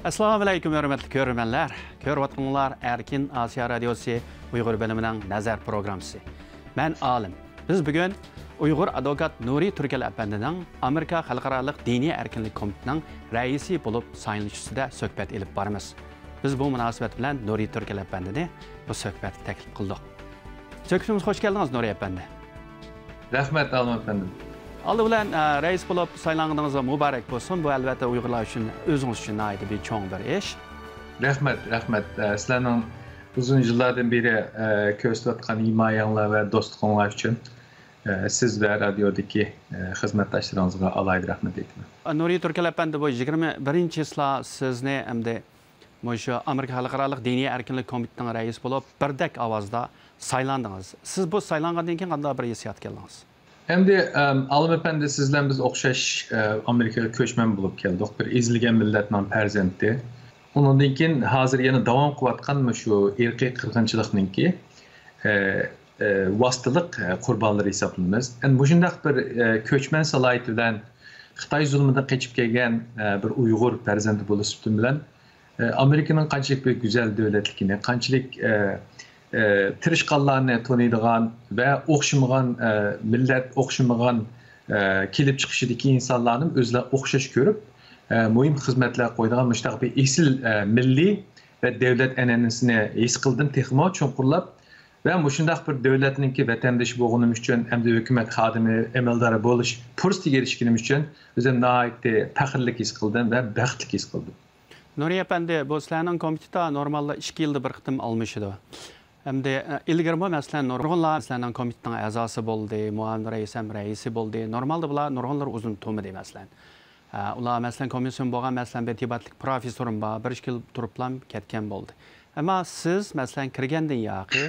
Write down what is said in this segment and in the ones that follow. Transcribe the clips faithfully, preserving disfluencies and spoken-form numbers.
ئەسسالامۇ ئەلەيكۇم، ھۆرمەتلىك كۆرۈرمەنلەر. كۆرۈۋاتقىنىڭلار ئەركىن ئاسىيا رادىيوسى ئۇيغۇر بۆلۈمىنىڭ نەزەر پروگراممىسى. مەن ئالىم. بىز بۈگۈن ئۇيغۇر ئادۋوكات نۇرى تۈركەل ئەپەندىنىڭ ئامېرىكا خەلقئارالىق دىنىي ئەركىنلىك كومىتېتىنىڭ رەئىسى بولۇپ سايلىنىشى ئۈستىدە سۆھبەت ئېلىپ بارىمىز. بىز بۇ مۇناسىۋەت بىلەن نۇرى تۈركەل ئەپەندىنى بۇ سۆھبەتكە تەكلىپ قىلدۇق. سۆھبىتىمىزگە خوش كەلدىڭىز، نۇرى ئەپەندى. رەھمەت، ئالىم ئەپەندىم. ئالدى بىلەن، ئە، رەئىس بولۇپ سايلانغىنىڭىزغا مۇبارەك بولسۇن. بۇ، ئەلۋەتتە، ئۇيغۇرلار ئۈچۈن، ئۆزىڭىز ئۈچۈن ناھايىتى بىر چوڭ بىر ئىش. رەھمەت، رەھمەت. ئە، سىلەرنىڭ ئۇزۇن يىللاردىن بېرى، ئە، كۆرسىتىۋاتقان ھىمايەڭلار ۋە دوستلۇقۇڭلار ئۈچۈن، ئە، سىز ۋە رادىيودىكى، ئە، خىزمەتداشلىرىڭىزغا ئالاھىدە رەھمەت ئېيتىمەن. نۇرى تۈركەل ئەپەندى، بۇ يىگىرمە بىرىنچى چىسلا سىزنى ئەمدى مۇشۇ ئامېرىكا خەلقئارالىق دىنىي ئەركىنلىك كومىتېتىنىڭ رەئىسى بولۇپ، بىردەك ئاۋازدا سايلاندىڭىز. سىز بۇ سايلانغاندىن كېيىن قانداق بىر ھېسسىياتقا كەلدىڭىز؟ ئەمدى، ئەم، ئالىم ئەپەندى، سىز بىلەن بىز ئوخشاش، ئە، ئامېرىكىغا كۆچمەن بولۇپ كەلدۇق. بىر ئېزىلگەن مىللەتنىڭ پەرزەنتى. ئۇنىڭدىن كېيىن ھازىر يەنە داۋام قىلىۋاتقان مۇشۇ ئىرقىي قىرغىنچىلىقنىڭكى، ئە، ئە، ۋاسىتىلىق، ئە، قۇربانلىرى ھېسابلىنىمىز. ئەمدى مۇشۇنداق بىر، ئە، كۆچمەن سالاھىيىتى بىلەن خىتاي زۇلمىدىن قېچىپ كەلگەن، ئە، بىر ئۇيغۇر پەرزەنتى بولۇش سۈپىتىم بىلەن، ئامېرىكىنىڭ قانچىلىك بىر گۈزەل دۆلەتلىكىنى، قانچىلىك، ئە، ئە، تىرىشقانلارنى تونۇيدىغان ۋە ئوخشىمىغان، ئە، مىللەت، ئوخشىمىغان، ئە، كېلىپ چىقىشىدىكى ئىنسانلارنى ئۆزلەر ئوخشاش كۆرۈپ، ئە، مۇھىم خىزمەتلەر قويىدىغان مۇشۇنداق بىر ئېسىل، ئە، مىللىي ۋە دۆلەت ئەنئەنىسىنى ھېس قىلدىم تېخىمۇ چوڭقۇرلاپ. ۋە مۇشۇنداق بىر دۆلەتنىڭكى ۋەتەندىشى بولغىنىم ئۈچۈن، ئەمدى ھۆكۈمەت خادىمى، ئەمەلدارى بولۇش پۇرسىتىگە ئېرىشكىنىم ئۈچۈن ئۆزۈمنى ناھايىتى پەخىرلىك ھېس قىلدىم ۋە بەختلىك ھېس قىلدىم. نۇرى ئەپەندى، بۇ سىلەرنىڭ كومىتېتتا نورمالدا ئىككى يىلدا بىر قېتىم ئالمىشىدۇ. ئەمدى، ئە، ئىلگىرىمۇ، مەسىلەن، نۇرغۇنلار سىلەرنىڭ كومىتېتنىڭ ئەزاسى بولدى، مۇئاۋىن رەئىس ھەم رەئىسى بولدى. نورمالدا بۇلار نۇرغۇنلار ئۇزۇن تۇرمىدى، مەسىلەن. ئە، ئۇلار، مەسىلەن، كومىسسىيون بولغان، مەسىلەن، بىر تېبابەتلىك پروفېسسورۇم بار، بىر ئىككى يىل تۇرۇپلا كەتكەن بولدى. ئەمما سىز، مەسىلەن، كىرگەندىن ياقى،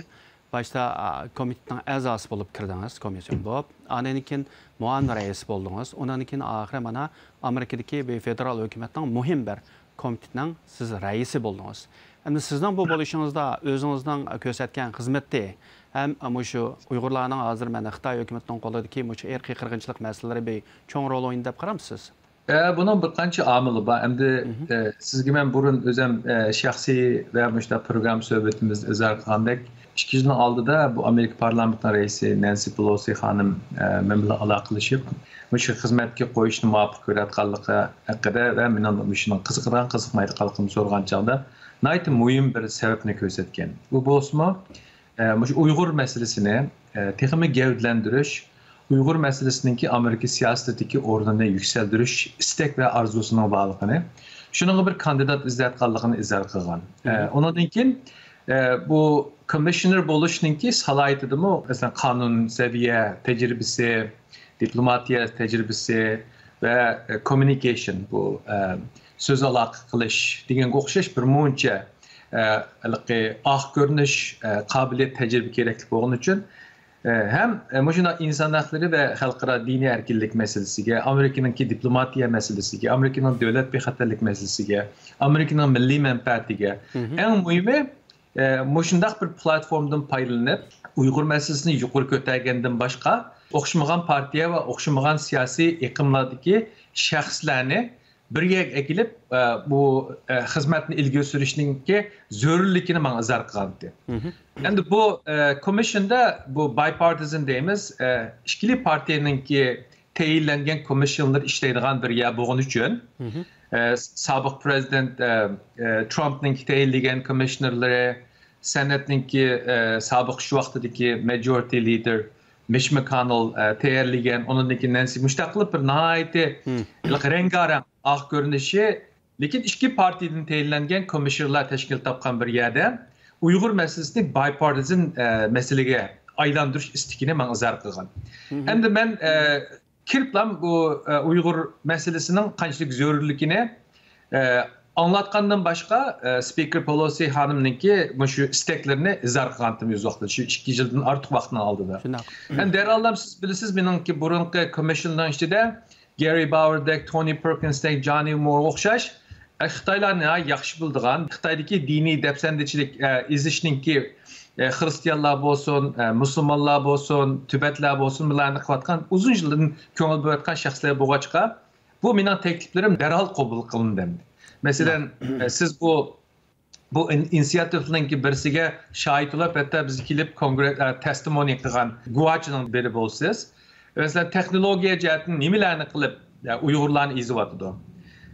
باشتا، ئا، كومىتېتنىڭ ئەزاسى بولۇپ كىردىڭىز، كومىسسىيون بولۇپ. ئاندىن كېيىن مۇئاۋىن رەئىس بولدىڭىز. ئۇنىڭدىن كېيىن ئاخىرى مانا ئامېرىكىدىكى بىر فېدېرال ھۆكۈمەتنىڭ مۇھىم بىر كومىتېتنىڭ سىز رەئىسى بولدىڭىز. ئەمدى سىزنىڭ بۇ بولۇشىڭىزدا ئۆزىڭىزنىڭ كۆرسەتكەن خىزمىتى ھەم مۇشۇ ئۇيغۇرلارنىڭ ھازىر مانا خىتاي ھۆكۈمىتىنىڭ قولىدىكى مۇشۇ ئىرقىي قىرغىنچىلىق مەسىلىلىرى بىر چوڭ رول ئوينىدى دەپ قارامسىز؟ ئە، بۇنىڭ بىر قانچە ئامىلى بار. ئەمدى، مھم. ئە، سىزگە مەن بۇرۇن ئۆزۈم، ئە، شەخسىي ۋە مۇشۇنداق پروگرامما سۆھبىتىمىزدە ئىزھار قىلغاندەك، ئىككى يىلنىڭ ئالدىدا بۇ ئامېرىكا پارلامېنتىنىڭ رەئىسى نەنسى پېلوسى خانىم، ئە، مەن بىلەن ئالاقىلىشىپ، مۇشۇ خىزمەتكە قويۇشنى مۇۋاپىق كۆرۈۋاتقانلىقى ھەققىدە ۋە مېنىڭ مۇشۇنىڭ قىزىقىدىغان، قىزىقمايدىغانلىقىمنى سورىغان چاغدا ناھايىتى مۇھىم بىر سەۋەبنى كۆرسەتكەن. ئۇ بولسىمۇ، ئە، مۇشۇ ئۇيغۇر مەسىلىسىنى، ئە، تېخىمۇ گەۋدىلەندۈرۈش، ئۇيغۇر مەسىلىسىنىڭكى ئامېرىكا سىياسىتىدىكى ئورنىنى يۈكسەلدۈرۈش ئىستەك ۋە ئارزۇسىنىڭ بارلىقىنى، شۇنىڭغا بىر كاندىدات ئىزدەۋاتقانلىقىنى ئىزھار قىلغان. ئە، مھم. ئۇنىڭدىن كېيىن، ئە، بۇ كومىششنېر بولۇشنىڭكى سالاھىيىتىدىمۇ، مەسىلەن، قانۇن سەۋىيە تەجرىبىسى، دىپلوماتىيە تەجرىبىسى ۋە، ئە، كوممۇنىكېيشن، بۇ، ئە، سۆز ئالاقە قىلىش دېگەنگە ئوخشاش بىر مۇنچە، ئە، ھېلىقى ئاق كۆرۈنۈش، ئە، قابىلىيەت، تەجرىبە كېرەكلىك بولغىنى ئۈچۈن، ئە، ھەم، ئە، مۇشۇنداق ئىنسان ھەقلىرى ۋە خەلقئارا دىنىي ئەركىنلىك مەسىلىسىگە، ئامېرىكىنىڭكى دىپلوماتىيە مەسىلىسىگە، ئامېرىكىنىڭ دۆلەت بىخەتەرلىك مەسىلىسىگە، ئامېرىكىنىڭ مىللىي مەنپەئەتىگە، مھم. ئەڭ مۇھىمى، ئە، مۇشۇنداق بىر پلاتفورمىدىن پايدىلىنىپ، ئۇيغۇر مەسىلىسىنى يۇقىرى كۆتەرگەندىن باشقا، ئوخشىمىغان پارتىيە ۋە ئوخشىمىغان سىياسىي ئېقىملاردىكى شەخسلەرنى بىر يەرگە ئەكېلىپ، ئە، بۇ، ئە، خىزمەتنى ئىلگىرى سۈرۈشنىڭكى زۆرۈرلۈكىنى ماڭا ئىزھار قىلغانىدى. مھم. ئەمدى بۇ، ئە، كومىششندا بۇ بايپارتىزن دەيمىز، ئە، ئىككىلى پارتىيەنىڭكى تەيىنلەنگەن كومىششنلار ئىشلەيدىغان بىر يەر بولغىنى ئۈچۈن، مھم. ئە، سابىق پرېزىدېنت، ئە، ئە، ترامپنىڭكى تەيىنلىگەن كومىششنلىرى، سېناتنىڭكى، ئە، سابىق شۇ ۋاقتىدىكى ماجورىتى لىدېر مىچ ماككوننېل، ئە، تەييارلىگەن، ئۇنىڭدىن كېيىن نەنسى، مۇشۇنداق قىلىپ بىر ناھايىتى مھم. ھېلىقى رەڭگارەڭ ئاق كۆرۈنۈشى، لېكىن ئىككى پارتىيەدىن تەيىنلەنگەن كومىششنلار تەشكىل تاپقان بىر يەردە ئۇيغۇر مەسىلىسىنى بايپارتىزن، ئە، مەسىلىگە ئايلاندۇرۇش ئىستىكىنى ماڭا ئىزھار قىلغان. مھم. ئەمدى مەن، ئە، كىرىپلام بۇ، ئە، ئۇيغۇر مەسىلىسىنىڭ قانچىلىك زۆرۈرلۈكىنى، ئە، ئاڭلاتقاندىن باشقا، ئە، سپىكېر پېلوسى خانىمنىڭكى مۇشۇ ئىستەكلىرىنى ئىزھار قىلغانتىم ئۆز ۋاقتىدا، شۇ ئىككى يىلدىن ئارتۇق ۋاقىتنىڭ ئالدىدا. شۇنداق. ھەم دەرھاللا سىز بىلىسىز، مېنىڭكى بۇرۇنقى كومىششنلارنىڭ ئىچىدە گېرى باۋېردەك، تونى پېركىنستەك، جانى مورغا ئوخشاش، ئە، خىتايلارنى ناھايىتى ياخشى بىلىدىغان، خىتايدىكى دىنىي دەپسەندىچىلىك، ئە، ئېزىشنىڭكى، ئە، خرىستىيانلار بولسۇن، ئە، مۇسۇلمانلار بولسۇن، تىبەتلەر بولسۇن، بۇلارنى قىلىۋاتقان، ئۇزۇن يىلدىن كۆڭۈل بۆلۈۋاتقان شەخسلەر بولغاچقا، بۇ مېنىڭ تەكلىپلىرىم دەرھال قوبۇل قىلىندى. مەسىلەن، ئە، سىز بۇ، بۇ ئىن-، ئىنىسىياتىۋنىڭكى بىرسىگە شاھىت بولۇپ، ھەتتا بىزگە كېلىپ كونگرېس، ئە، تېستىمونى قىلغان گۇۋاچىنىڭ بىرى بولىسىز. مەسىلەن، تېخنولوگىيە جەھەتتىن نېمىلەرنى قىلىپ، ئە، ئۇيغۇرلارنى ئېزىۋاتىدۇ؟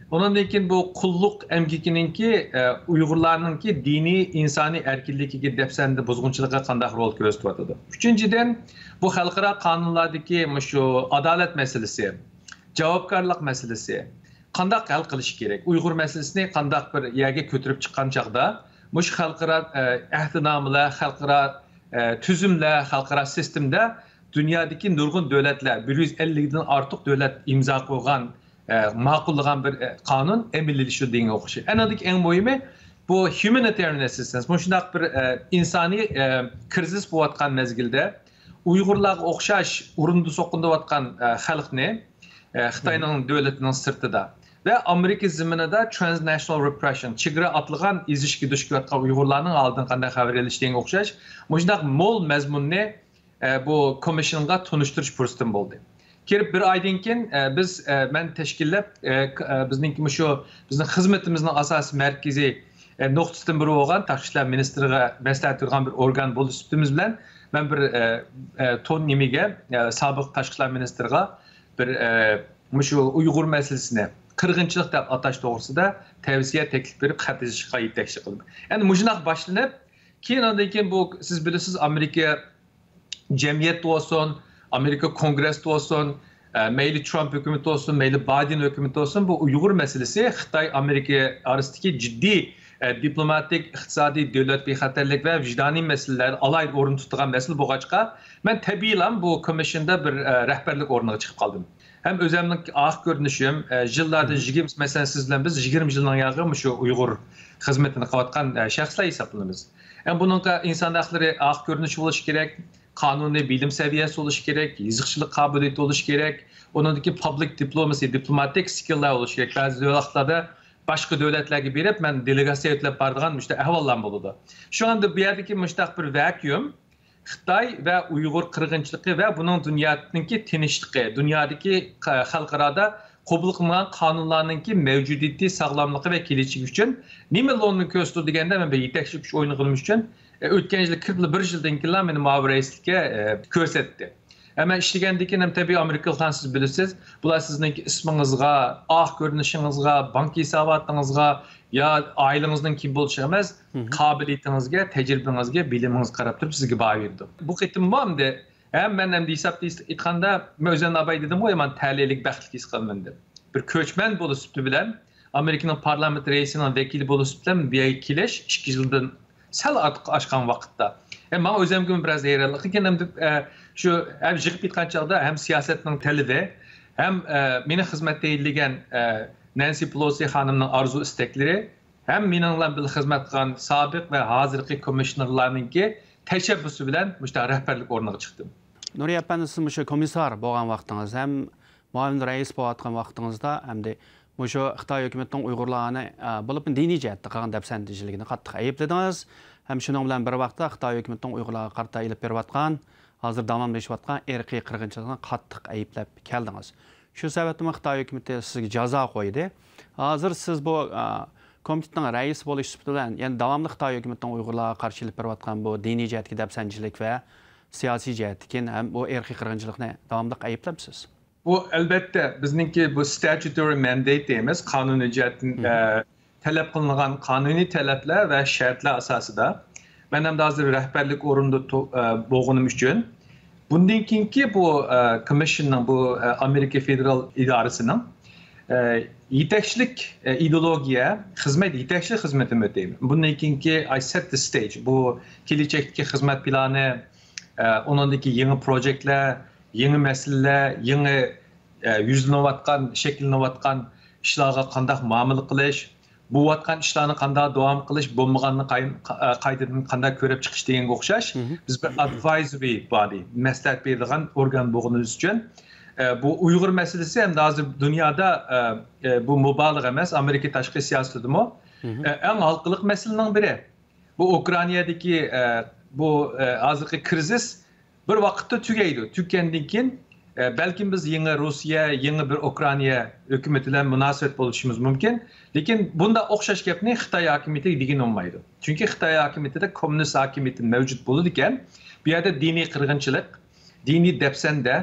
ئۇنىڭدىن كېيىن بۇ قۇللۇق ئەمگىكىنىڭكى، ئە، ئۇيغۇرلارنىڭكى دىنىي، ئىنسانىي ئەركىنلىكىگە دەپسەندە بۇزغۇنچىلىققا قانداق رول كۆرسىتىۋاتىدۇ؟ ئۈچىنچىدىن، بۇ خەلقئارا قانۇنلاردىكى مۇشۇ ئادالەت مەسىلىسى، جاۋابكارلىق مەسىلىسى قانداق ھەل قىلىش كېرەك؟ ئۇيغۇر مەسىلىسىنى قانداق بىر يەرگە كۆتۈرۈپ چىققان چاغدا، مۇشۇ خەلقئارا، ئە، ئەھدىنامىلەر، خەلقئارا، ئە، تۈزۈملەر، خەلقئارا سىستېمىدە دۇنيادىكى نۇرغۇن دۆلەتلەر، بىر يۈز ئەللىكتىن ئارتۇق دۆلەت ئىمزا قويغان، ئە، ماقۇللىغان بىر، ئە، قانۇن ئەمەلىيلىشىدىغىنىگە ئوخشايدۇ. ئەنىڭدىكى ئەڭ مۇھىمى، بۇ humanitarian assistance، مۇشۇنداق بىر، ئە، ئىنسانىي، ئە، كىرىزىس بولۇۋاتقان مەزگىلدە ئۇيغۇرلارغا ئوخشاش ئۇرۇندا سوقۇندۇرۇۋاتقان، ئە، خەلقنى، ئە، خىتاينىڭ دۆلىتىنىڭ سىرتىدا ۋە ئامېرىكا زېمىنىدا transnational repression، چېگرا ئاتلىغان ئېزىشكە دۇچ كېلىۋاتقان ئۇيغۇرلارنىڭ ھالىدىن قانداق خەۋەر ئېلىش دېگەنگە ئوخشاش مۇشۇنداق مول مەزمۇننى، ئە، بۇ كومىسسىيونغا تونۇشتۇرۇش پۇرسىتىم بولدى. كىرىپ بىر ئايدىن كېيىن، ئە، بىز، ئە، مەن تەشكىللەپ، ئە، ك-، ئە، بىزنىڭكى مۇشۇ بىزنىڭ خىزمىتىمىزنىڭ ئاساسىي مەركىزى، ئە، نۇقتىسىدىن بىرى بولغان تاشقى ئىشلار مىنىستىرىغا مەسلىھەت بېرىدىغان بىر ئورگان بولۇش سۈپىتىمىز بىلەن مەن بىر، ئە، ئە، تون نېمىگە، ئە، سابىق تاشقى ئىشلار مىنىستىرىغا بىر، ئە، مۇشۇ ئۇيغۇر مەسىلىسىنى قىرغىنچىلىق دەپ ئاتاش توغرىسىدا تەۋسىيە تەكلىپ بېرىپ خەت يېزىشقا يېتەكچىلىك قىلدىم. ئەنە مۇشۇنداق باشلىنىپ، كېيىن ئاندىن كېيىن بۇ، سىز بىلىسىز، ئامېرىكا جەمئىيەتتە بولسۇن، ئامېرىكا كونگرېسسىدا بولسۇن، ئە، مەيلى ترامپ ھۆكۈمىتى بولسۇن، مەيلى بايدېن ھۆكۈمىتى بولسۇن، بۇ ئۇيغۇر مەسىلىسى خىتاي، ئامېرىكا ئارىسىدىكى جىددىي، ئە، دىپلوماتىك، ئىقتىسادىي، دۆلەت بىخەتەرلىك ۋە ۋىجدانىي مەسىلىلەردە ئالاھىدە ئورۇن تۇتىدىغان مەسىلە بولغاچقا، مەن تەبىئىيلا بۇ كومىسسىيوندا بىر، ئە، رەھبەرلىك ئورنىغا چىقىپ قالدىم. ھەم ئۆزۈمنىڭ ئارقا كۆرۈنۈشۈم، ئە، يىللاردىن يىگىرمە، مەسىلەن، سىز بىلەن بىز يىگىرمە يىلنىڭ ياغى مۇشۇ ئۇيغۇر خىزمىتىنى قىلىۋاتقان، ئە، شەخسلەر ھېسابلىنىمىز. ئە، بۇنىڭغا ئىنسان ھەقلىرى ئارقا كۆرۈنۈشى بولۇشى كېرەك، قانۇنىي بىلىم سەۋىيەسى بولۇشى كېرەك، يېزىقچىلىق قابىلىيىتى بولۇشى كېرەك، ئۇنىڭدىكى پابلىك دىپلوماسى، دىپلوماتىك سكىللار بولۇشى كېرەك. بەزى ۋاقىتلاردا باشقا دۆلەتلەرگە بېرىپ، مەن دېلېگاتسىيە يۆتكەپ بارىدىغان مۇشۇنداق ئەھۋاللار بولىدۇ. شۇڭا ئەمدى بۇ يەردىكى مۇشۇنداق بىر ۋەكيۇم، خىتاي ۋە ئۇيغۇر قىرغىنچىلىقى ۋە بۇنىڭ دۇنيادىكى تىنچلىقى، دۇنيادىكى ق-، خەلقئارادا قوبۇل قىلىنغان قانۇنلارنىڭكى مەۋجۇدىيىتى، ساغلاملىقى ۋە كېلىچىكى ئۈچۈن نېمە رولنى كۆرسىتىدۇ دېگەندە، مەن بىر يېتەكچىلىك ئۈچۈن ئوينىغىنىم ئۈچۈن، ئە، ئۆتكەن يىلى كىرىپلا بىر يىلدىن كېيىنلا مېنى مۇئاۋىن رەئىسلىككە، ئە، كۆرسەتتى. ئە، مەن ئىشلىگەندىن كېيىن ھەم تەبىئىي ئامېرىكىلىقلارنى سىز بىلىسىز، بۇلار سىزنىڭكى ئىسمىڭىزغا، ئارقا كۆرۈنۈشىڭىزغا، بانكا ھېساباتىڭىزغا يا ئائىلىڭىزنىڭ كىم بولۇشىغا ئەمەس، قابىلىيىتىڭىزگە، تەجرىبىڭىزگە، بىلىمىڭىزگە قاراپ تۇرۇپ سىزگە باھا بېرىدۇ. بۇ قېتىممۇ ئەمدى ھەم مەن ئەمدى ھېسابتا ئېيتقاندا، مەن ئۆزۈمنى ئاباي دېدىمغۇ، يامان تەلەيلىك، بەختلىك ھېس قىلىمەن دەپ. بىر كۆچمەن بولۇش سۈپىتى بىلەن ئامېرىكىنىڭ پارلامېنت رەئىسىنىڭ ۋەكىلى بولۇش سۈپىتى بىلەن بۇ يەرگە كېلىش ئىككى يىلدىن سەل ئارتۇق ئاشقان ۋاقىتتا. ئە، ماڭا ئۆزۈمگىمۇ بىراز ھەيرانلىق ئىكەن، ئەمدى، ئە، شۇ ھەم يىغىپ كەتكەن چاغدا ھەم سىياسەتنىڭ تەلىپى، ھەم، ئە، مېنى خىزمەتتە يېتىلىگەن، ئە، نەنسى پېلوسى خانىمنىڭ ئارزۇ ئىستەكلىرى، ھەم مېنىڭ بىلەن بىللە خىزمەت قىلغان سابىق ۋە ھازىرقى كومىشنېرلارنىڭكى تەشەببۇسى بىلەن مۇشۇنداق رەھبەرلىك ئورنىغا چىقتىم. نۇرى ئەپەندى، سىز مۇشۇ كومىسسار بولغان ۋاقتىڭىز ھەم مۇئاۋىن رەئىس بولۇۋاتقان ۋاقتىڭىزدا، ئەمدى مۇشۇ خىتاي ھۆكۈمىتىنىڭ ئۇيغۇرلارنى، ئە، بولۇپمۇ دىنىي جەھەتتە قىلغان دەپسەندىچىلىكىنى قاتتىق ئەيىبلىدىڭىز. ھەم شۇنىڭ بىلەن بىر ۋاقىتتا خىتاي ھۆكۈمىتىنىڭ ئۇيغۇرلارغا قارىتا ئېلىپ بېرىۋاتقان، ھازىر داۋاملىشىۋاتقان ئىرقىي قىرغىنچىلىقىنى قاتتىق ئەيىبلەپ كەلدىڭىز. شۇ سەۋەبتىنمۇ خىتاي ھۆكۈمىتى سىزگە جازا قويدى. ھازىر سىز بۇ، ئا، كومىتېتنىڭ رەئىسى بولۇش سۈپىتى بىلەن يەنە داۋاملىق خىتاي ھۆكۈمىتىنىڭ ئۇيغۇرلارغا قارشى ئېلىپ بېرىۋاتقان بۇ دىنىي جەھەتتىكى دەپسەندىچىلىك ۋە سىياسىي جەھەتتىكى ھەم بۇ ئىرقىي قىرغىنچىلىقنى داۋاملىق ئەيىبلەمسىز؟ بۇ، ئەلبەتتە، بىزنىڭكى بۇ statutory mandate دەيمىز، قانۇنىي جەھەتتىن، مم. ئە، تەلەپ قىلىنغان قانۇنىي تەلەپلەر ۋە شەرتلەر ئاساسىدا، مەن ئەمدى ھازىر رەھبەرلىك ئورنىدا تو-، ئە، بولغىنىم ئۈچۈن، بۇندىن كېيىنكى بۇ، ئە، كومىشننىڭ، بۇ، ئە، ئامېرىكا فېدېرال ئىدارىسىنىڭ، ئە، يېتەكچىلىك، ئە، ئىدېئولوگىيە، خىزمەت، يېتەكچىلىك خىزمىتىنى ئۆتەيمەن. بۇندىن كېيىنكى I set the stage، بۇ كېلىچەكتىكى خىزمەت پىلانى، ئە، ئۇنىڭدىكى يېڭى پروجېكتلەر، يېڭى مەسىلىلەر، يېڭى، ئە، يۈزلىنىۋاتقان، شەكىللىنىۋاتقان ئىشلارغا قانداق مۇئامىلە قىلىش، بولۇۋاتقان ئىشلارنى قانداق داۋام قىلىش، بولمىغاننى قاي-، قا-، قايتىدىن قانداق كۆرۈپ چىقىش دېگەنگە ئوخشاش، مھم. بىز بىر advisory body، مەسلىھەت بېرىدىغان ئورگان بولغىنىمىز ئۈچۈن، ئە، بۇ ئۇيغۇر مەسىلىسى ئەمدى ھازىر دۇنيادا، ئە، ئە، بۇ مۇبالىغە ئەمەس، ئامېرىكا تاشقى سىياسىتىدىمۇ، مھم. ئە، ئەڭ ھالقىلىق مەسىلىنىڭ بىرى. بۇ ئۇكرائىنادىكى، ئە، بۇ، ئە، ھازىرقى كىرىزىس بىر ۋاقىتتا تۈگەيدۇ. تۈگىگەندىن كېيىن، ئە، بەلكىم بىز يېڭى روسىيە، يېڭى بىر ئۇكرائىنا ھۆكۈمىتى بىلەن مۇناسىۋەت بولۇشىمىز مۇمكىن. لېكىن بۇنداق ئوخشاش گەپنى خىتاي ھاكىمىيىتىگە دېگىلى بولمايدۇ. چۈنكى خىتاي ھاكىمىيىتىدە كوممۇنىست ھاكىمىيىتى مەۋجۇت بولىدىكەن، بۇ يەردە دىنىي قىرغىنچىلىق، دىنىي دەپسەندە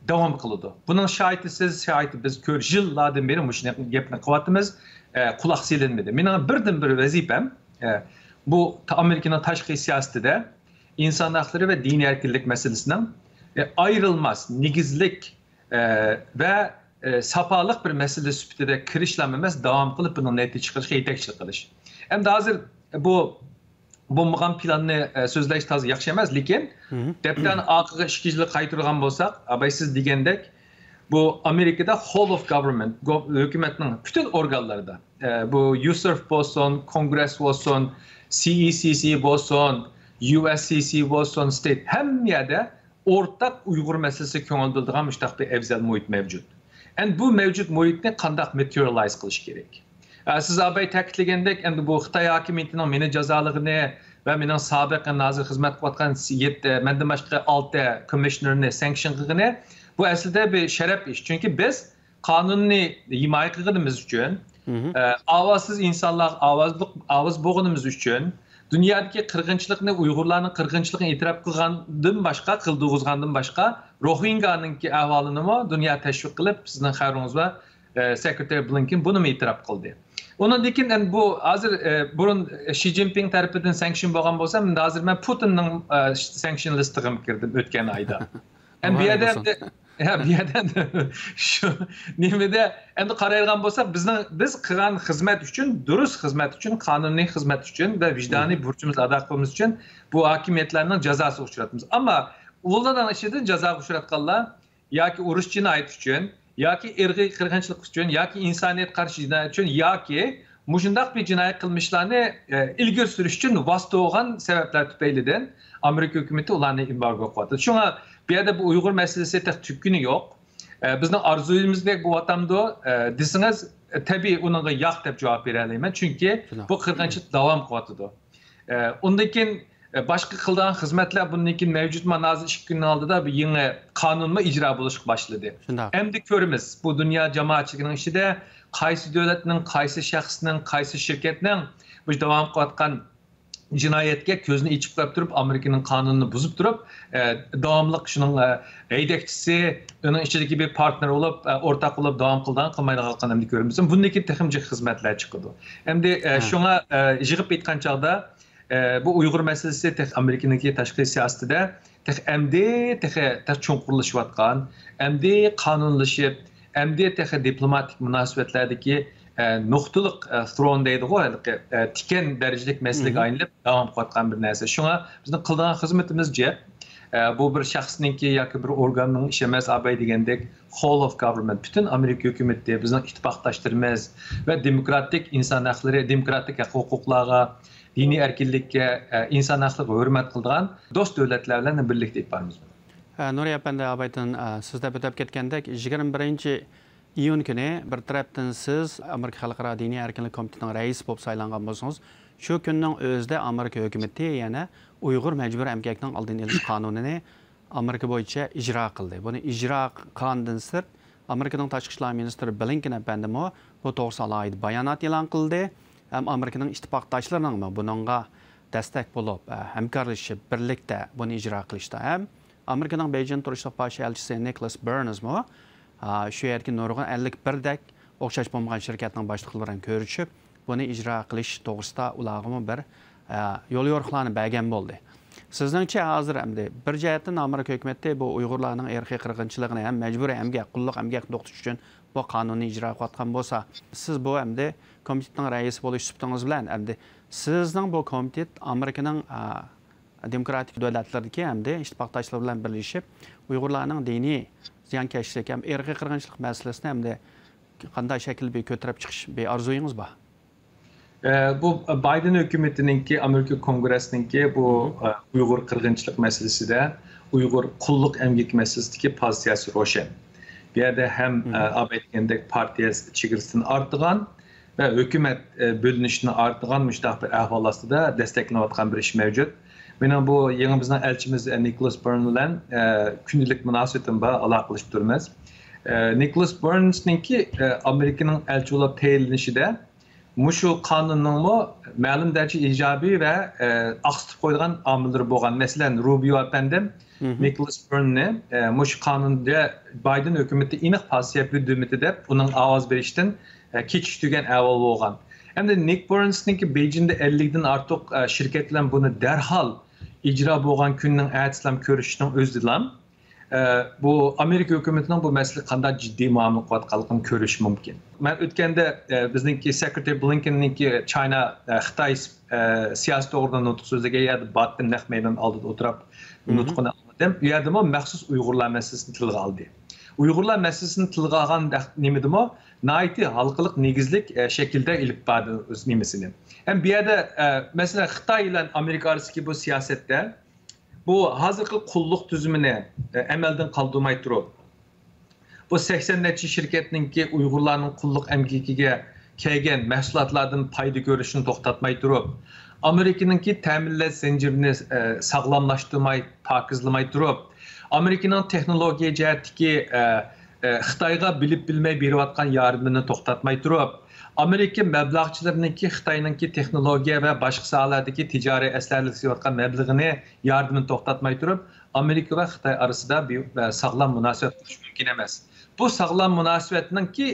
داۋام قىلىدۇ. بۇنىڭ شاھىتى سىز، شاھىتى بىز، كۆر-، يىللاردىن بېرى مۇشۇ گەپنى قىلىۋاتىمىز، ئە، قۇلاق سېلىنمىدى. مېنىڭ بىردىنبىر ۋەزىپەم، ئە، بۇ تا-، ئامېرىكىنىڭ تاشقى سىياسىتىدە ئىنسان ھەقلىرى ۋە دىنىي ئەركىنلىك مەسىلىسىنىڭ، ئە، ئايرىلماس، نېگىزلىك، ئە، ۋە، ئە، ساپالىق بىر مەسىلە سۈپىتىدە كىرىشلام ئەمەس، داۋام قىلىپ بۇنىڭ نەتىجە چىقىرىشىغا يېتەكچىلىك قىلىش. ئەمدى ھازىر بۇ بولمىغان پىلاننى، ئە، سۆزلەش تازا ياخشى ئەمەس، لېكىن دەپتەرنى ئارقىغا ئىككى يىل قايتۇرغان بولساق، ئاباي سىز دېگەندەك، بۇ ئامېرىكىدا Hall of Government، گو-، ھۆكۈمەتنىڭ پۈتۈن ئورگانلىرىدا، ئە، بۇ يۇسېف بولسۇن، كونگرېس بولسۇن، سى ئى سى سى بولسۇن، يۇ ئەس سى سى بولسۇن، ستېيت، ھەممە يەردە ئورتاق ئۇيغۇر مەسىلىسىگە كۆڭۈل بۆلىدىغان مۇشۇنداق بىر ئەۋزەل مۇھىت مەۋجۇت. ئەمدى بۇ مەۋجۇت مۇھىتنى قانداق ماتېرىيالايز قىلىش كېرەك؟ ئە، سىز ئاباي تەكىتلىگەندەك، ئەمدى بۇ خىتاي ھاكىمىيىتىنىڭ مېنى جازالىغىنى ۋە مېنىڭ سابىق ھازىر خىزمەت قىلىۋاتقان يەتتە، مەندىن باشقا ئالتە كومىشنېرنى سانكشن قىلغىنى، بۇ ئەسلىدە بىر شەرەپ ئىش. چۈنكى بىز قانۇننى ھىمايە قىلغىنىمىز ئۈچۈن، ئە، ئاۋازسىز ئىنسانلارغا ئاۋازلىق، ئاۋاز بولغىنىمىز ئۈچۈن، دۇنيادىكى قىرغىنچىلىقنى، ئۇيغۇرلارنىڭ قىرغىنچىلىقىنى ئېتىراپ قىلغاندىن باشقا، قىلدۇرغۇزغاندىن باشقا، روھىنگانىڭكى ئەھۋالىنىمۇ دۇنيا تەشۋىق قىلىپ، سىزنىڭ خەۋىرىڭىز بار، ئە، سېكرېتارى بلىنكېن بۇنىمۇ ئېتىراپ قىلدى. ئۇنىڭدىن كېيىن، ئەمدى بۇ ھازىر، ئە، بۇرۇن شى جىنپىڭ تەرىپىدىن سانكشن بولغان بولسا، ئەمدى ھازىر مەن پۇتىننىڭ، ئە، سانكشن لىستىغىمۇ كىردىم ئۆتكەن ئايدا. ئەمدى بۇ يەردە ئەمدى، ھە، بۇ يەردە ئەمدى شۇ نېمىدە ئەمدى قارايدىغان بولساق، بىزنىڭ، بىز قىلغان خىزمەت ئۈچۈن، دۇرۇس خىزمەت ئۈچۈن، قانۇنىي خىزمەت ئۈچۈن ۋە ۋىجدانىي بۇرچىمىزنى ئادا قىلغىنىمىز ئۈچۈن بۇ ھاكىمىيەتلەرنىڭ جازاسىغا ئۇچراتمىز. ئەمما ئۇلارنىڭ ئىچىدىن جازاغا ئۇچراتقانلار ياكى ئۇرۇش جىنايىتى ئۈچۈن، ياكى ئىرقىي قىرغىنچىلىق ئۈچۈن، ياكى ئىنسانىيەتكە قارشى جىنايەت ئۈچۈن، ياكى مۇشۇنداق بىر جىنايى قىلمىشلارنى، ئە، ئىلگىرى سۈرۈش ئۈچۈن ۋاسىتە بولغان سەۋەبلەر تۈپەيلىدىن ئامېرىكا ھۆكۈمىتى ئۇلارنى ئېمبارگو قىلىۋاتىدۇ. شۇڭا بۇ يەردە بۇ ئۇيغۇر مەسىلىسى تېخى تۈگىنى يوق. ئە، بىزنىڭ ئارزۇيىمىزدەك بولۇۋاتامدۇ، ئە، دېسىڭىز، ئە، تەبىئىي ئۇنىڭغا ياق دەپ جاۋاب بېرەلەيمەن. چۈنكى بۇ قىرغىنچىلىق داۋام قىلىۋاتىدۇ. ئە، ئۇندىن كېيىن، ئە، باشقا قىلىدىغان خىزمەتلەر بۇندىن كېيىن مەۋجۇت. مانا ھازىر ئىككى كۈننىڭ ئالدىدا بىر يېڭى قانۇنمۇ ئىجرا بولۇشقا باشلىدى. ئەمدى كۆرىمىز، بۇ دۇنيا جامائەتچىلىكىنىڭ ئىچىدە قايسى دۆلەتنىڭ، قايسى شەخسنىڭ، قايسى شىركەتنىڭ بۇ داۋام قىلىۋاتقان جىنايەتكە كۆزىنى ئېچىپ قويۇپ تۇرۇپ، ئامېرىكىنىڭ قانۇنىنى بۇزۇپ تۇرۇپ، ئە، داۋاملىق شۇنىڭ، ئە، ھەيدەكچىسى، ئۇنىڭ ئىچىدىكى بىر پارتنېر بولۇپ، ئە، ئورتاق بولۇپ داۋام قىلىدىغان، قىلمايدىغانلىقىنى ئەمدى كۆرىمىز. بۇندىن كېيىن تېخىمۇ جىق خىزمەتلەر چىقىدۇ. ئەمدى، ئە، شۇڭا، ئە، يىغىپ ئېيتقان چاغدا، ئە، بۇ ئۇيغۇر مەسىلىسى تېخى ئامېرىكىنىڭكى تاشقى سىياسىتىدە تېخى ئەمدى تېخى، تېخى چوڭقۇرلىشىۋاتقان، ئەمدى قانۇنلىشىپ، ئەمدى تېخى دىپلوماتىك مۇناسىۋەتلەردىكى، ئە، نۇقتىلىق، ئە، تھرون دەيدىغۇ، ھېلىقى، ئە، تىكەن دەرىجىلىك مەسىلىگە ئايلىنىپ داۋام قىلىۋاتقان بىر نەرسە. شۇڭا بىزنىڭ قىلىدىغان خىزمىتىمىز جىق. ئە، بۇ بىر شەخسنىڭكى ياكى بىر ئورگاننىڭ ئىشى ئەمەس، ئاباي دېگەندەك، Hall of Government، پۈتۈن ئامېرىكا ھۆكۈمىتى، بىزنىڭ ئىتتىپاقداشلىرىمىز ۋە دېموكراتىك ئىنسان ھەقلىرى، دېموكراتىك ھەق ھوقۇقلارغا، دىنىي ئەركىنلىككە، ئە، ئىنسان ھەقلىرىگە ھۆرمەت قىلىدىغان دوست دۆلەتلەر بىلەن بىرلىكتە ئېلىپ بارىمىز. ئە، نۇرى ئەپەندى، ئابايتىن، ئە، سىز دەپ ئۆتۈپ كەتكەندەك، يىگىرمە بىرىنچى ئىيۇن كۈنى بىر تەرەپتىن سىز ئامېرىكا خەلقئارا دىنىي ئەركىنلىك كومىتېتىنىڭ رەئىسى بولۇپ سايلانغان بولسىڭىز، شۇ كۈننىڭ ئۆزىدە ئامېرىكا ھۆكۈمىتى يەنە ئۇيغۇر مەجبۇرىي ئەمگەكنىڭ ئالدىنى ئېلىش قانۇنىنى ئامېرىكا بويىچە ئىجرا قىلدى. بۇنى ئىجرا قىلغاندىن سىرت، ئامېرىكىنىڭ تاشقى ئىشلار مىنىستىرى بلىنكېن ئەپەندىمۇ بۇ توغرىسىدا ئالاھىدە بايانات ئېلان قىلدى. ھەم ئامېرىكىنىڭ ئىتتىپاقداشلىرىنىڭمۇ بۇنىڭغا دەستەك بولۇپ، ھەمكارلىشىپ، بىرلىكتە بۇنى ئىجرا قىلىشتا ھەم ئامېرىكىنىڭ بېيجىڭ تۇرۇشلۇق باش ئەلچىسى نىكلاس بېرنسمۇ، ئا، شۇ يەردىكى نۇرغۇن ئەللىك بىردەك ئوخشاش بولمىغان شىركەتنىڭ باشلىقلىرى بىلەن كۆرۈشۈپ، بۇنى ئىجرا قىلىش توغرىسىدا ئۇلارغىمۇ بىر، ئە، يوليورۇقلارنى بەرگەن بولدى. سىزنىڭچە ھازىر ئەمدى بىر جەھەتتىن ئامېرىكا ھۆكۈمىتى بۇ ئۇيغۇرلارنىڭ ئىرقىي قىرغىنچىلىقىنى ھەم مەجبۇرىي ئەمگەك، قۇللۇق ئەمگەك توختىتىش ئۈچۈن بۇ قانۇننى ئىجرا قىلىۋاتقان بولسا، سىز بۇ ئەمدى كومىتېتنىڭ رەئىسى بولۇش سۈپىتىڭىز بىلەن ئەمدى سىزنىڭ بۇ كومىتېت ئامېرىكىنىڭ، ئا، دېموكراتىك دۆلەتلىرىدىكى ئەمدى ئىتتىپاقداشلىرى بىلەن بىرلىشىپ، ئۇيغۇرلارنىڭ دىنىي زىيانكەشلىك ھەم ئىرقىي قىرغىنچىلىق مەسىلىسىنى ئەمدى قانداق شەكىلدە بىر كۆتۈرۈپ چىقىش بىر ئارزۇيىڭىز بار؟ ئە، بۇ بايدېن ھۆكۈمىتىنىڭكى، ئامېرىكا كونگرېسىنىڭكى بۇ، ئە، ئۇيغۇر قىرغىنچىلىق مەسىلىسىدە، ئۇيغۇر قۇللۇق ئەمگىكى مەسىلىسىدىكى پوزىتسىيەسى روشەن. بۇ يەردە ھەم، ئە، ئاباي دېگەندەك پارتىيە چېگرىسىدىن ئارتىغان، ۋە ھۆكۈمەت، ئە، بۆلۈنۈشىدىن ئارتىغان مۇشۇنداق بىر ئەھۋال ئاستىدا دەستەكلىنىۋاتقان بىر ئىش مەۋجۇت. مېنىڭ بۇ يېڭى بىزنىڭ ئەلچىمىز، ئە، نىكولاس بېرن بىلەن، ئە، كۈندىلىك مۇناسىۋىتىم بار، ئالاقىلىشىپ تۇرىمىز. ئە، نىكولاس بېرنسنىڭكى، ئە، ئامېرىكىنىڭ ئەلچى بولۇپ تەيىنلىنىشىدە مۇشۇ قانۇننىڭمۇ مەلۇم دەرىجىدە ئىجابىي ۋە، ئە، ئاقسىتىپ قويىدىغان ئامىللىرى بولغان. مەسىلەن، روبىيو ئەپەندىم نىكولاس بېرننى، ئە، مۇشۇ قانۇندا بايدېن ھۆكۈمىتى ئېنىق پاسسىيە بىلدۈرمىدى دەپ، ئۇنىڭ ئاۋاز بېرىشتىن، ئە، كېچىكتۈرگەن ئەھۋال بولغان. ئەمدى نىك بېرنسنىڭكى بېيجىڭدا ئەللىكتىن ئارتۇق، ئە، شىركەت بىلەن بۇنى دەرھال ئىجرا بولغان كۈننىڭ ئەتىسىلام كۆرۈشۈشنىڭ ئۆزىدىلا، ئە، بۇ ئامېرىكا ھۆكۈمىتىنىڭ بۇ مەسىلىگە قانداق جىددىي مۇئامىلە قىلىۋاتقانلىقىنى كۆرۈش مۇمكىن. مەن ئۆتكەندە، ئە، بىزنىڭكى سېكرېتارى بلىنكېننىڭكى چاينا، ئە، خىتاي، ئە، سىياسىتى توغرىدا نۇتۇق سۆزلىگەن يەردە باتتىن نەق مەيدان ئالدىدا ئولتۇرۇپ نۇتقىنى ئاڭلىدىم. ئۇ يەردىمۇ مەخسۇس ئۇيغۇرلار مەسىلىسىنى تىلغا ئالدى. ئۇيغۇرلار مەسىلىسىنى تىلغا ئالغان نېمىدىمۇ ناھايىتى ھالقىلىق، نېگىزلىك، ئە، شەكىلدە ئېلىپ باردى ئۆز نېمىسىنى. ھەم بۇ يەردە، ئە، مەسىلەن، خىتاي بىلەن ئامېرىكا ئارىسىدىكى بۇ سىياسەتتە بۇ ھازىرقى قۇللۇق تۈزۈمىنى، ئە، ئەمەلدىن قالدۇرماي تۇرۇپ، بۇ سەكسەن نەچچە شىركەتنىڭكى ئۇيغۇرلارنىڭ قۇللۇق ئەمگىكىگە كەلگەن مەھسۇلاتلاردىن پايدا كۆرۈشنى توختاتماي تۇرۇپ، ئامېرىكىنىڭكى تەمىنلەش زەنجىرىنى، ئە، ساغلاملاشتۇرماي، پاكىزلىماي تۇرۇپ، ئامېرىكىنىڭ تېخنولوگىيە جەھەتتىكى، ئە، ئە، خىتايغا بىلىپ بىلمەي بېرىۋاتقان ياردىمىنى توختاتماي تۇرۇپ، ئامېرىكا مەبلەغچىلىرىنىڭكى خىتاينىڭكى تېخنولوگىيە ۋە باشقا ساھەلەردىكى تىجارىي ئەسلىھەلەرگە سېلىۋاتقان مەبلىغىنى، ياردىمىنى توختاتماي تۇرۇپ، ئامېرىكا ۋە خىتاي ئارىسىدا بىر، ئە، ساغلام مۇناسىۋەت قۇرۇش مۇمكىن ئەمەس. بۇ ساغلام مۇناسىۋەتنىڭكى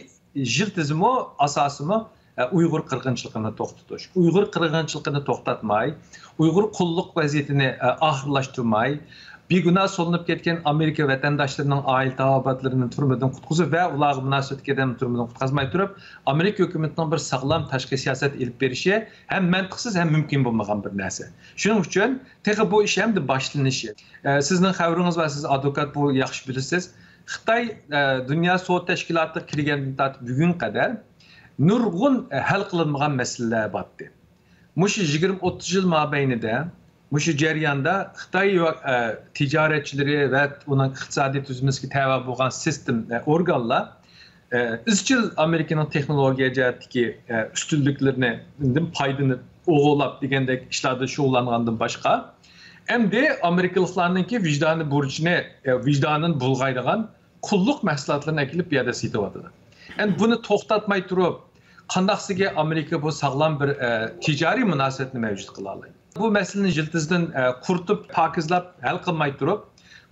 يىلتىزىمۇ، ئاساسىمۇ، ئە، ئۇيغۇر قىرغىنچىلىقىنى توختىتىش. ئۇيغۇر قىرغىنچىلىقىنى توختاتماي، ئۇيغۇر قۇللۇق ۋەزىيىتىنى، ئە، ئاخىرلاشتۇرماي، بىگۇناھ سولىنىپ كەتكەن ئامېرىكا ۋەتەنداشلىرىنىڭ ئائىلە تاۋابىئاتلىرىنى تۈرمىدىن قۇتقۇزۇپ ۋە ئۇلارغا مۇناسىۋەتلىك ئادەمنى تۈرمىدىن قۇتقۇزماي تۇرۇپ، ئامېرىكا ھۆكۈمىتىنىڭ بىر ساغلام تاشقى سىياسەت ئېلىپ بېرىشى ھەم مەنتىقسىز، ھەم مۇمكىن بولمىغان بىر نەرسە. شۇنىڭ ئۈچۈن تېخى بۇ ئىش ئەمدى باشلىنىشى. ئە، سىزنىڭ خەۋىرىڭىز بار، سىز ئادۋوكات، بۇ ياخشى بىلىسىز. خىتاي، ئە، دۇنيا سودا تەشكىلاتىغا كىرگەندىن تارتىپ بۈگۈنگە قەدەر نۇرغۇن، ئە، ھەل قىلىنمىغان مەسىلىلەر بارتتى. مۇشۇ يىگىرمە ئوتتۇز يىل مابەينىدە، مۇشۇ جەرياندا خىتاي ۋە، ئە، تىجارەتچىلىرى ۋە ئۇنىڭ ئىقتىسادىي تۈزۈلمىسىگە تەۋە بولغان سىستېم، ئە، ئورگانلار، ئە، ئىزچىل ئامېرىكىنىڭ تېخنولوگىيە جەھەتتىكى، ئە، ئۈستۈنلۈكلىرىنى پايدىلىنىپ، ئوغۇرلاپ دېگەندەك ئىشلاردا شۇغۇللانغاندىن باشقا، ئەمدى ئامېرىكىلىقلارنىڭكى ۋىجدانىي بۇرچىنى، ئە، ۋىجدانىنى بۇلغايدىغان قۇللۇق مەھسۇلاتلىرىنى ئەكېلىپ بۇ يەردە سېتىۋاتىدۇ. ئەمدى بۇنى توختاتماي تۇرۇپ، قانداقسىگە ئامېرىكا بۇ ساغلام بىر، ئە، تىجارىي مۇناسىۋەتنى مەۋجۇت قىلالايدۇ؟ بۇ مەسىلىنى يىلتىزىدىن، ئە، قۇرۇتۇپ، پاكىزلاپ ھەل قىلماي تۇرۇپ،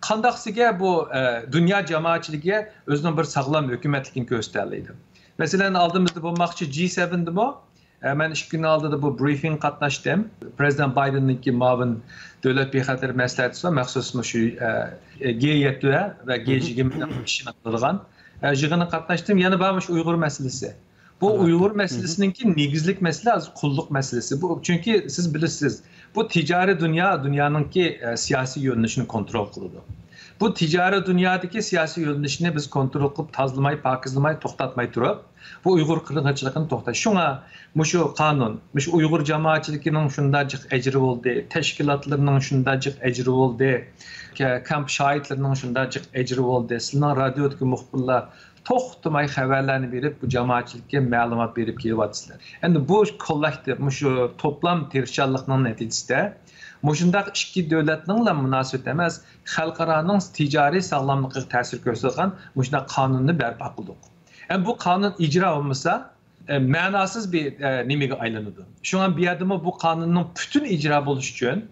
قانداقسىگە بۇ، ئە، دۇنيا جامائەتچىلىكىگە ئۆزىنىڭ بىر ساغلام ھۆكۈمەتلىكىنى كۆرسىتەلەيدۇ؟ مەسىلەن، ئالدىمىزدا بولماقچى جى سەۋەندىمۇ، ئە، مەن ئىككى كۈن ئالدىدا بۇ برىفىنگغا قاتناشتىم. پرېزىدېنت بايدېننىڭكى مۇئاۋىن دۆلەت بىخەتەر مەسلىھەتچىسى ۋە مەخسۇس مۇشۇ، ئە، گې يەتتە ۋە گې يىگىرمە ئىشىنى قىلىدىغان، ئە، يىغىنىغا قاتناشتىم. يەنە بار مۇشۇ ئۇيغۇر مەسىلىسى. بۇ ئۇيغۇر مەسىلىسىنىڭكى نېگىزلىك مەسىلە ھازىر قۇللۇق مەسىلىسى. بۇ، چۈنكى سىز بىلىسىز، بۇ تىجارىي دۇنيا دۇنيانىڭكى، ئە، سىياسىي يۆنىلىشىنى كونترول قىلىدۇ. بۇ تىجارىي دۇنيادىكى سىياسىي يۆنىلىشنى بىز كونترول قىلىپ، تازىلىماي، پاكىزلىماي، توختاتماي تۇرۇپ، بۇ ئۇيغۇر قىرغىنچىلىقىنى توختاش. شۇڭا مۇشۇ قانۇن، مۇشۇ ئۇيغۇر جامائەتچىلىكىنىڭ شۇنداق جىق ئەجرى بولدى، تەشكىلاتلىرىنىڭ شۇنداق جىق ئەجرى بولدى، كە-، كامپ شاھىتلىرىنىڭ شۇنداق جىق ئەجرى بولدى، سىلەرنىڭ رادىيودىكى مۇخبىرلار توختىماي خەۋەرلەرنى بېرىپ، بۇ جامائەتچىلىككە مەلۇمات بېرىپ كېلىۋاتىسىلەر. ئەمدى بۇ كوللېكتىپ، مۇشۇ توپلام تىرىشچانلىقنىڭ نەتىجىسىدە مۇشۇنداق ئىككى دۆلەتنىڭلا مۇناسىۋىتى ئەمەس، خەلقئارانىڭ تىجارىي ساغلاملىقىغا تەسىر كۆرسىتىدىغان مۇشۇنداق قانۇننى بەرپا قىلدۇق. ئەمدى بۇ قانۇن ئىجرا بولمىسا، ئە، مەناسىز بىر، ئە، نېمىگە ئايلىنىدۇ. شۇڭا بۇ يەردىمۇ بۇ قانۇننىڭ پۈتۈن ئىجرا بولۇشى ئۈچۈن،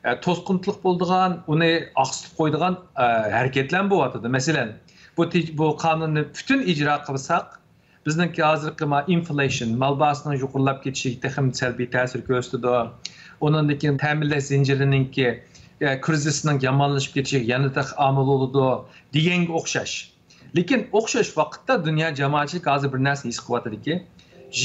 ئە، توسقۇنتلۇق بولىدىغان، ئۇنى ئاقسىتىپ قويىدىغان، ئە، ھەرىكەتلەر بولۇۋاتىدۇ. مەسىلەن، بۇ تىج-، بۇ قانۇننى پۈتۈن ئىجرا قىلساق، بىزنىڭكى ھازىرقى ما-، ئىنفلېيشن، مال باھاسىنىڭ يۇقىرىلاپ كېتىشىگە تېخىمۇ سەلبىي تەسىر كۆرسىتىدۇ. ئۇنىڭدىن كېيىن تەمىنلەش زەنجىرىنىڭكى، ئە، كرىزىسنىڭ يامانلىشىپ كېتىشىگە يەنە تېخى ئامىل بولىدۇ دېگەنگە ئوخشاش. لېكىن ئوخشاش ۋاقىتتا دۇنيا جامائەتچىلىكى ھازىر بىر نەرسىنى ھېس قىلىۋاتىدۇكى،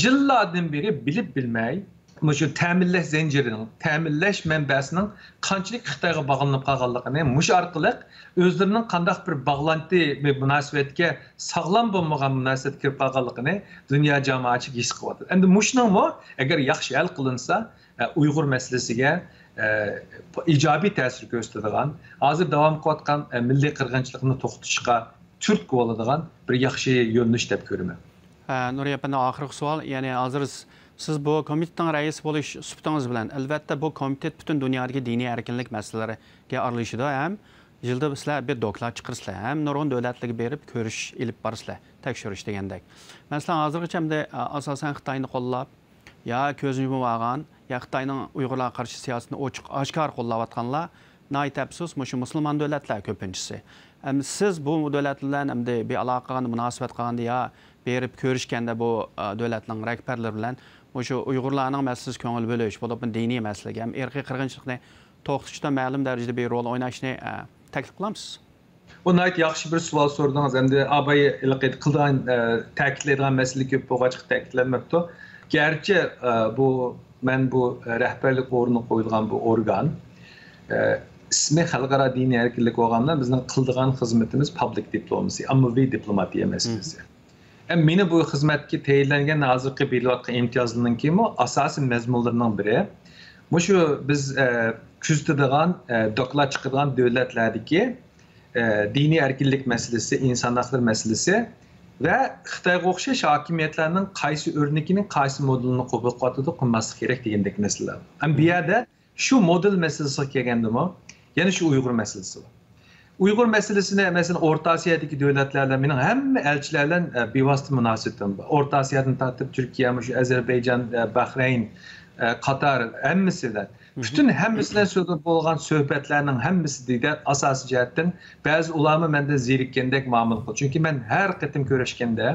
يىللاردىن بېرى بىلىپ بىلمەي مۇشۇ تەمىنلەش زەنجىرىنىڭ، تەمىنلەش مەنبەسىنىڭ قانچىلىك خىتايغا باغلىنىپ قالغانلىقىنى، مۇشۇ ئارقىلىق ئۆزلىرىنىڭ قانداق بىر باغلانتى، بىر مۇناسىۋەتكە، ساغلام بولمىغان مۇناسىۋەتكە كىرىپ قالغانلىقىنى دۇنيا جامائەتچىلىكى ھېس قىلىۋاتىدۇ. ئەمدى مۇشۇنىڭمۇ ئەگەر ياخشى ھەل قىلىنسا، ئە، ئۇيغۇر مەسىلىسىگە، ئە، ئىجابىي تەسىر كۆرسىتىدىغان، ھازىر داۋام قىلىۋاتقان، ئە، مىللىي قىرغىنچىلىقنى توختىتىشقا تۈرتكە بولىدىغان بىر ياخشى يۆنىلىش دەپ كۆرىمەن. ئە، نۇرى ئەپەندى، ئاخىرقى سوئال، يەنى ھازىر س-، سىز بۇ كومىتېتنىڭ رەئىسى بولۇش سۈپىتىڭىز بىلەن، ئەلۋەتتە، بۇ كومىتېت پۈتۈن دۇنيادىكى دىنىي ئەركىنلىك مەسىلىلىرىگە ئارىلىشىدۇ ھەم يىلدا سىلەر بىر دوكلات چىقىرىسىلەر ھەم نۇرغۇن دۆلەتلەرگە بېرىپ كۆرۈش ئېلىپ بارىسىلەر، تەكشۈرۈش دېگەندەك. مەسىلەن، ھازىرغىچە ئەمدى، ئاساسەن خىتاينى قوللاپ، يا كۆز يۇمۇپ ئالغان، يا خىتاينىڭ ئۇيغۇرلارغا قارشى سىياسىتىنى ئوچۇق ئاشكارا قوللاۋاتقانلار ناھايىتى ئەپسۇس، مۇشۇ مۇسۇلمان دۆلەتلەر كۆپىنچىسى. ئەمدى سىز بۇ دۆلەتلەر بىلەن ئەمدى بىر ئالاقە قىلغاندا، مۇناسىۋەت قىلغاندا يا بېرىپ كۆرۈشكەندە بۇ، ئا، دۆلەتنىڭ رەھبەرلىرى بىلەن مۇشۇ ئۇيغۇرلارنىڭ مەسىلىسىگە كۆڭۈل بۆلۈش، بولۇپمۇ دىنىي مەسىلىگە ھەم ئىرقىي قىرغىنچىلىقنى توختىتىشتا مەلۇم دەرىجىدە بىر رول ئويناشنى، ئا، تەكلىپ قىلامسىز؟ بۇ ناھايىتى ياخشى بىر سوئال سورىدىڭىز. ئەمدى ئاباي ھېلىقى قىلىدىغان، ئە، تەكىتلەيدىغان مەسىلە كۆپ بولغاچقا تەكىتلەنمەپتۇ. گەرچە، ئە، بۇ، مەن بۇ، ئە، رەھبەرلىك ئورنىغا قويۇلغان بۇ ئورگان، ئە، ئىسمى خەلقئارا دىنىي ئەركىنلىك بولغان بىلەن بىزنىڭ قىلىدىغان خىزمىتىمىز پابلىك دىپلوماسى، ئاممىۋى دىپلوماتىيە مەسىلىسى. ئەمما مېنى بۇ خىزمەتكە تەيىنلەنگەن، ھازىرقى بېرىلىۋاتقان ئىمتىيازلىرىنىڭكىمۇ ئاساسىي مەزمۇنلىرىنىڭ بىرى، مۇشۇ بىز، ئە، كۆزىتىدىغان، ئە، دوكلات چىقىدىغان دۆلەتلەردىكى، ئە، دىنىي ئەركىنلىك مەسىلىسى، ئىنسان ھەقلىرى مەسىلىسى ۋە خىتايغا ئوخشاش ھاكىمىيەتلەرنىڭ قايسى ئۆرنىكىنى، قايسى مودېلىنى قوبۇل قىلىۋاتىدۇ، قىلماسلىق كېرەك دېگەندەك مەسىلىلەر. ھەم بۇ يەردە شۇ مودېل مەسىلىسىگە كەلگەندىمۇ، يەنە شۇ ئۇيغۇر مەسىلىسى بار. ئۇيغۇر مەسىلىسىنى، مەسىلەن، ئورتا ئاسىيادىكى دۆلەتلەر بىلەن مېنىڭ ھەممە ئەلچىلەر بىلەن، ئە، بىۋاسىتە مۇناسىۋىتىم بار. ئورتا ئاسىيادىن تارتىپ تۈركىيە، مۇشۇ ئەزەربەيجان، ئە، بەھرەين، ئە، قاتار، ھەممىسى بىلەن. پۈتۈن ھەممىسى بىلەن سۆزلىرىم بولغان سۆھبەتلەرنىڭ ھەممىسى دېگەن ئاساسىي جەھەتتىن بەزى ئۇلارمۇ مەندىن زېرىككەندەك مۇئامىلە قىلدى. چۈنكى مەن ھەر قېتىم كۆرۈشكەندە،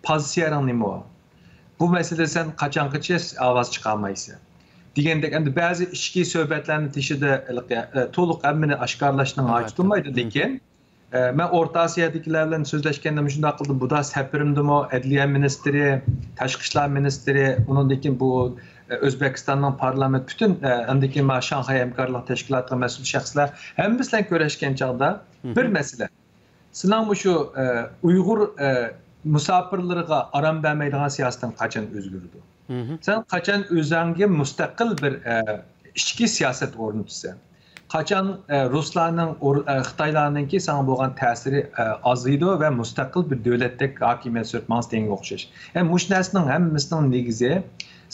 پوزىتسىيەڭ نېمە؟ بۇ مەسىلىدە سەن قاچانغىچە ئاۋاز چىقارمايسەن؟ دېگەندەك، ئەمدى بەزى ئىچكى سۆھبەتلەرنى تېشىدا، ئە، تولۇق ھەممىنى ئاشكارىلاشنىڭ ھاجىتى بولمايدۇ، لېكىن، ئە، مەن ئورتا ئاسىيادىكىلەر بىلەن سۆزلەشكەندە مۇشۇنداق قىلدىم، بۇدا سەپىرىمدىمۇ، ئەدلىيە مىنىستىرى، تاشقى ئىشلار مىنىستىرى، ئۇنىڭدىن كېيىن بۇ، ئە، ئۆزبېكىستاننىڭ پارلامېنت، پۈتۈن، ئە، ئاندىن كېيىن مانا شاڭخەي ھەمكارلىق تەشكىلاتىغا مەسئۇل شەخسلەر ھەممىسى بىلەن كۆرۈشكەن چاغدا بىر مەسىلە. سېنىڭ مۇشۇ، ئە، ئۇيغۇر، ئە، مۇساپىرلىرىغا ئارام بەرمەيدىغان سىياسىتىڭ قاچان ئۆزگىرىدۇ؟ سەن قاچان ئۆزۈڭگە مۇستەقىل بىر، ئە، ئىچكى سىياسەت ئورنىتىسەن؟ قاچان، ئە، رۇسلارنىڭ، ئور-، ئە، خىتايلارنىڭكى ساڭا بولغان تەسىرى، ئە، ئازىيىدۇ ۋە مۇستەقىل بىر دۆلەتتەك ھاكىمىيەت سۈرۈپ ماڭىسەن دېگەنگە ئوخشاش. ئە، مۇشۇ نەرسىنىڭ ھەممىسىنىڭ نېگىزى،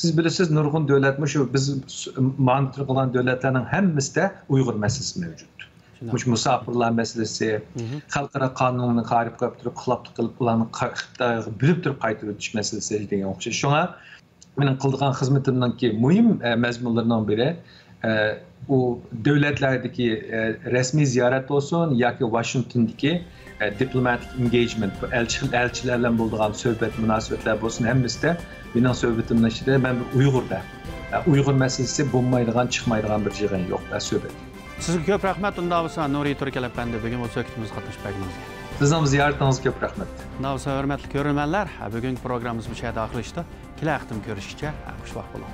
سىز بىلىسىز، نۇرغۇن دۆلەت، مۇشۇ بىز س-، مانىتور قىلغان دۆلەتلەرنىڭ ھەممىسىدە ئۇيغۇر مەسىلىسى مەۋجۇت. شۇنداق. مۇشۇ مۇساپىرلار مەسىلىسى، خەلقئارا قانۇننى خارىپ قىلىپ تۇرۇپ، خىلاپلىق قىلىپ، ئۇلارنى قا-، خىتايغا بۆلۈپ تۇرۇپ قايتۇرۇۋېتىش مەسىلىسى دېگەن ئوخشاش. شۇڭا مېنىڭ قىلىدىغان خىزمىتىمنىڭكى مۇھىم، ئە، مەزمۇنلىرىنىڭ بىرى، ئە، ئۇ دۆلەتلەردىكى، ئە، رەسمىي زىيارەت بولسۇن ياكى ۋاشىنگتوندىكى، ئە، دىپلوماتىك ئېنگېيجمېنت، بۇ ئەلچى-، ئەلچىلەر بىلەن بولىدىغان سۆھبەت، مۇناسىۋەتلەر بولسۇن، ھەممىسىدە مېنىڭ سۆھبىتىمنىڭ ئىچىدە مەن بىر ئۇيغۇر دە، ئە، ئۇيغۇر مەسىلىسى بولمايدىغان، چىقمايدىغان بىر يىغىن يوق دە سۆھبەت. سىزگە كۆپ رەھمەت، ئۇنداق بولسا، نۇرى تۈركەل ئەپەندى، بۈگۈن بۇ سۆھبىتىمىزگە قاتنىشىپ بەرگىنىڭىزگە. سىزنىڭ زىيارىتىڭىزگە كۆپ رەھمەت. ئۇنداق بولسا، ھۆرمەتلىك كۆرۈرمەنلەر، بۈگۈنكى پروگراممىمىز مۇشۇ يەردە ئاخىرلىشىدۇ. كېلەر قېتىم كۆرۈشكىچە، خۇشۋاق بولۇڭ.